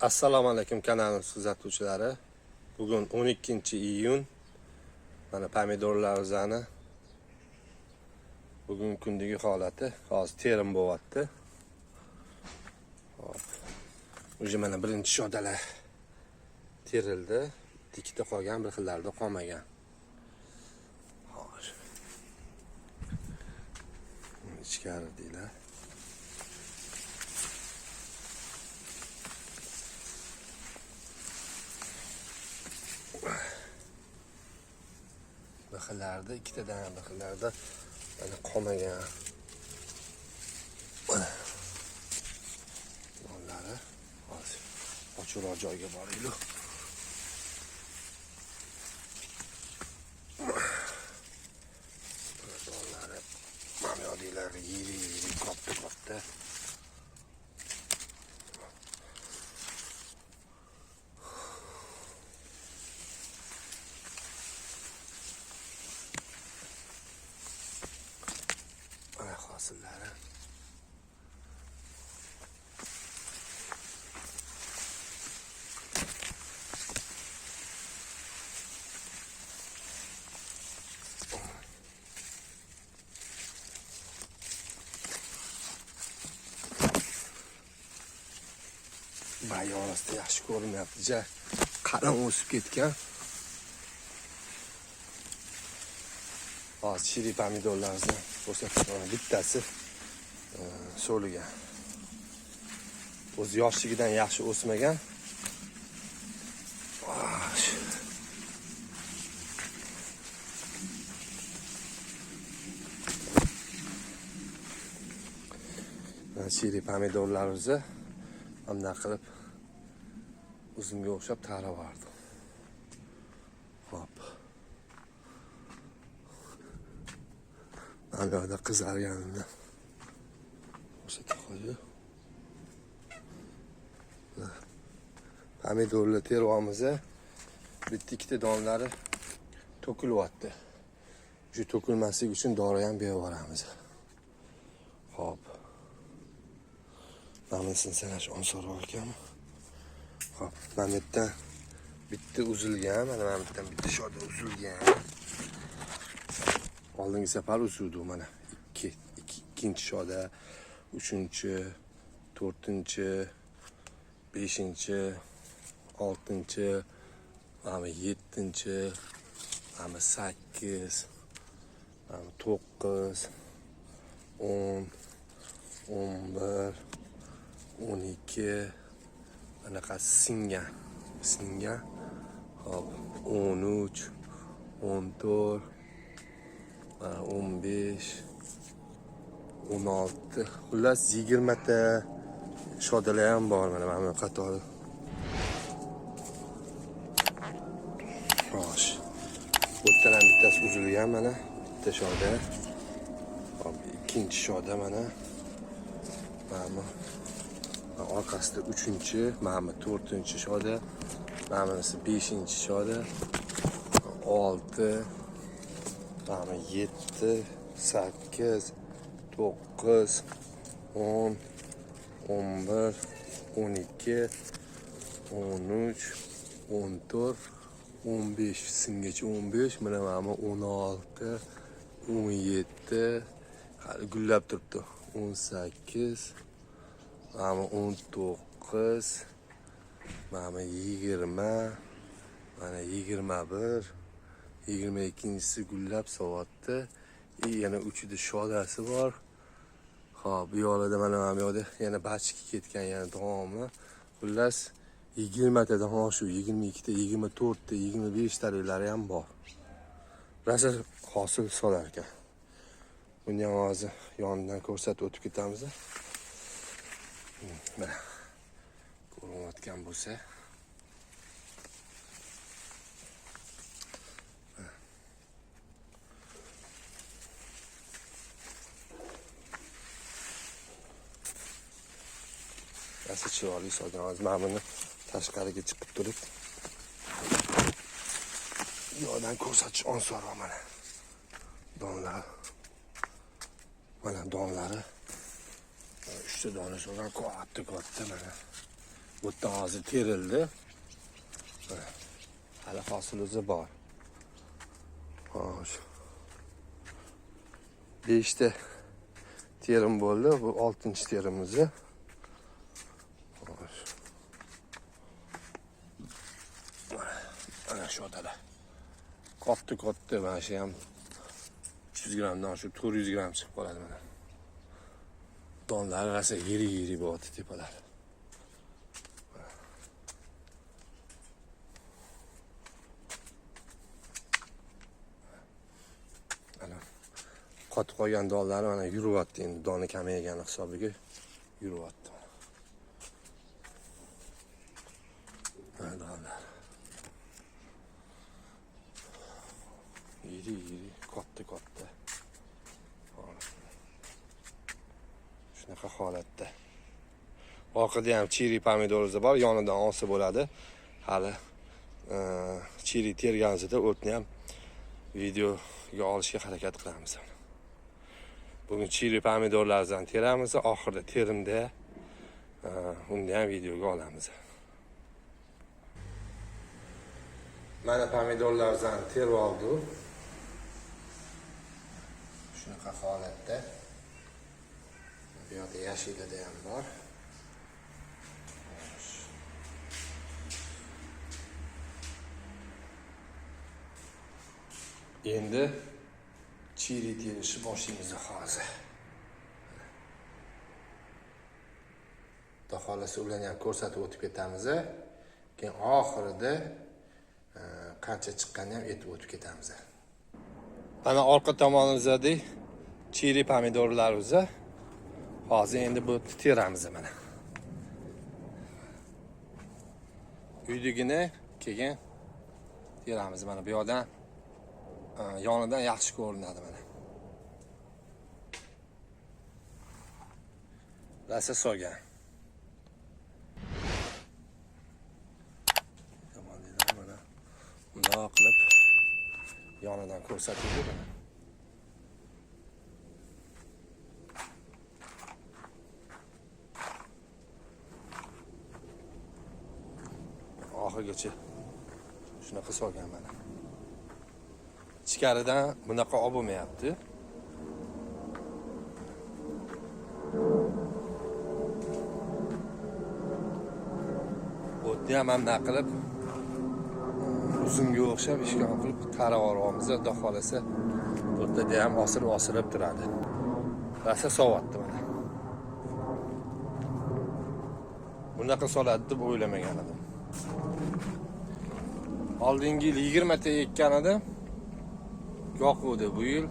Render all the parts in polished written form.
Assalomu alaykum kanalimiz kuzatuvchilari. Bugun 12-iyun. Mana pomidorlarimizni bugungi kundagi holati. Hozir terim bo'lyapti. Hop. Уже mana birinchi shodalar terildi. Ikkita qolgan, bir xillarida qolmagan. Xo'sh. Ichkari deylar. Bir xillarda ikkitadan, bir xillarda mana qolmagan. Mana donlari hozir ochiqroq joyga boraylik. Mana donlari, mana bu yoqdagilari yirik yirik, katta katta. Mana hosillari. Bay orasida yaxshi ko'rinmayapti. Ja qalin o'sib ketgan. Hozir chili pomidorlarni ko'rsatib beraman. Bittasi so'ligan. O'zi yoshligidan yaxshi o'smagan. Xo'sh. Mana chili pomidorlarimizni bunday qilib uzumga o'xshab tarab yubordim. Hop. Mana bu yoqda qizarganidan ko'rsata qo'ydi. Pomidorlar teryapmiz. Bitta ikkita donlari to'kilyapti. Shu to'kilmasligi uchun dori ham berib yuboramiz. Hop. Mana bunisini sanash osonroq ekanmi? Hop, mana bu yerdan bitta uzilgan, mana bu yerdan bitta shoda uzilgan. Oldingi safar uzildi mana. Ikkinchi shoda, uchinchi, to'rtinchi, beshinchi, oltinchi, mana bu yettinchi, mana bu sakkiz, mana bu to'qqiz, 10, 11, 12, anaqasi singan, singan. Hop, 13, 14, mana 15, 16, xullas 20 ta shodalar ham bor mana bu qatori. Xo'sh. Bu yerdan ham bittasi uzilgan mana, bitta shoda. Hop, ikkinchi shoda mana. Mana bu orqasida uchinchi, mana bu to'rtinchi shoda, mana bunisi beshinchi shoda, olti, mana bu yetti, sakkiz, to'qqiz, 10, 11, 12, 13, 14, 15, singacha 15, mana bu 16, 17, hali gullab turibdi. 18, mana bu 19, mana bu 20, mana 21, 22-si gullab solyapti. И yana uchida shodasi bor. Hop, bu yoqlarda mana bu yoqda yana bachki ketgan, yana davomi. Xullas 20 tadan oshuv, 22 ta, 24 ta, 25 taliklari ham bor. Rosa hosil solar ekan. Buni ham hozir yonidan ko'rsatib o'tib ketamiz. Mana ko'rinayotgan bo'lsa. Rosa chiroyli solgan. Hozir mana buni tashqariga chiqib turib yoqdan ko'rsatish osonroq mana. Donlar. Mana donlari. Uchta dona solgan, katta katta mana. Bu yerdan hozir terildi. Mana, hali hosil o'zi bor. Xo'sh. 5 ta terim bo'ldi. Bu 6-terimiz. Xo'sh. Mana shu odalar. Katta-katta mana shu ham 300 grammdan oshib 400 gramm chiqib qoladi mana. Donlari rosa yirik-yirik bo'lyapti tepalar. Ana qotib qolgan donlari mana yuryapti endi, doni kamaygani hisobiga yuryapti. Mana donlar. Yirik-yirik, katta-katta. Shunaqa holatda. Orqada ham chiri pomidorimiz bor, yonidan olsa bo'ladi. Hali chiri terganimizda o'tni ham videoga olishga harakat qilamiz. Bugun chiri pomidorlardan teramiz, oxirida terimda uni ham videoga olamiz. Mana pomidorlardan terib oldik. Shunaqa holatda. Bu yoqda yashilida ham bor. Endi chiri terishni boshlaymiz hozir. Xudo xohlasa ularni ham ko'rsatib o'tib ketamiz. Keyin oxirida qancha chiqqanini ham aytib o'tib ketamiz. Mana orqa tomonimizda chiri pomidorlarimiz. Hozir endi bu teramiz mana. Uydigini keyin teramiz mana bu yoqdan, yonidan yaxshi ko'rinadi mana. Rosa solgan. Mana bundoq qilib yonidan ko'rsatib mana. Oxirgacha shunaqa solgan mana. Ichkaridan bunaqa olib bo'lmayapti. O'tni ham mana qilib uzumga o'xshab ishkon qilib tarab olamiz. Xudo xohlasa o'rtada ham osilib turadi. Rosa sovatdi mana. Bunaqa soladi deb o'ylamagan edim. Oldingi yil 20 ta ekkan edim. Yo'q edi. Bu yil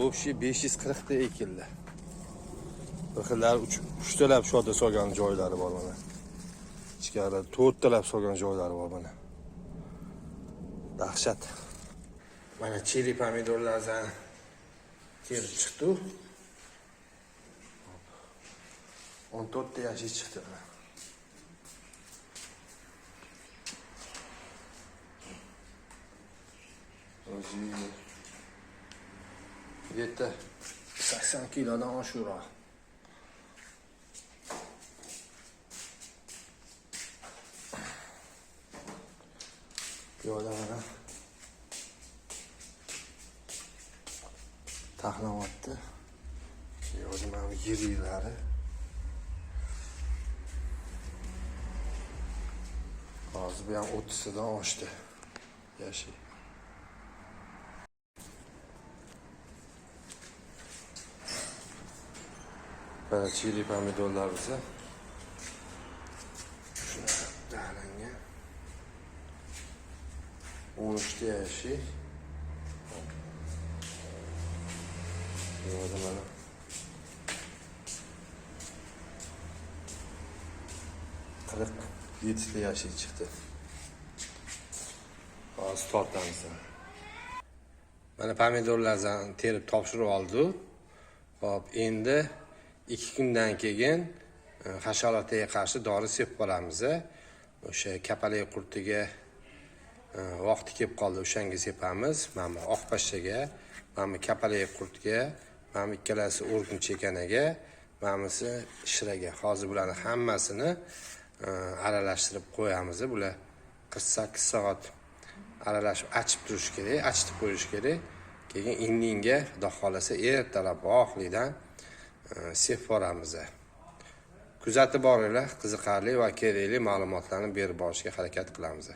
общий 540 ta ekildi. Bir xillari 3 talab shoda solgan joylari bor mana. Ichkarida 4 talab solgan joylari bor mana. Dahshat. Mana chili pomidorlardan terib chiqdi. 14 ta yashi chiqdi mana. O'zi где-то 80 kilodan oshiqroq. Piyoda mana taxlanyapti. Piyoda mana bu yiriklari. Hozir bu ham 30 tadan oshdi. Yashi. Mana chili pomidorlarimiz. Shunaqa dahlangan. 13 ta yashi. Yo'qda mana 47 ta yashi chiqdi. Hozir tortamiz. Mana pomidorlarni terib topshirib oldi. Xo'p, endi 2 kundan keyin hasharotga qarshi dori sepib qolamiz. O'sha kapalak qurtiga vaqti kelib qoldi, o'shanga sepamiz. Mana bu oq pashshaga, mana bu kapalak qurtga, mana bu ikkalasi o'rgimchak ekanaga, mana bunisi shiraga. Hozir bularni hammasini Aralashtirib qo'yamiz. Bular 48 soat aralashib, achib turishi kerak, achitib qo'yish kerak. Keyin indinga, xudo xohlasa, ertalab voqlidan sepib boramiz. Kuzatib boringlar, qiziqarli va kerakli ma'lumotlarni berib borishga harakat qilamiz.